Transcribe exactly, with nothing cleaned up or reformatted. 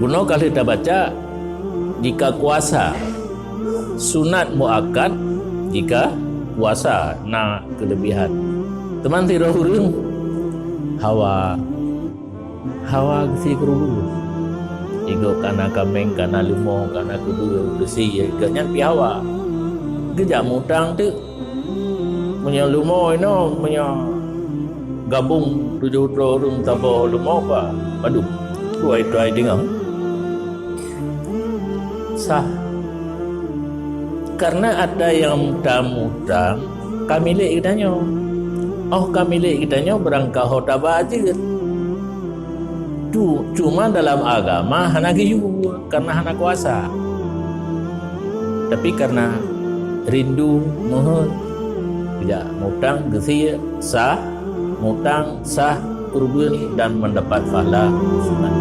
Nyoe ka lheueh tabaca, jika kuasa, sunat muakkad jika kuasa na keulebihan. Teuma sidroe ureuëng hawa, hawa geusie keureubeuen. Igoe kana kaméng, kana leumo, kana keubeue geusie, geuh nyan pih hawa. Geujak mutang teuk. Meunyoe leumo inoe, meunyoe gabong tujoh droe ureuëng saboh leumo, ba padub tuai-tuai deungoe. Sah. Karena ata nyang tamutang ka milék geutanyoe. Óh ka milék geutanyoe, barangkaho taba jeuet. Tu, cuma dalam agama hana geuyue, karena hana kuasa. Tapi karena rindu, meuheuet, geujak mutang geusie, sah, mutang, sah, keureubeuen dan mendapat pahala sunat.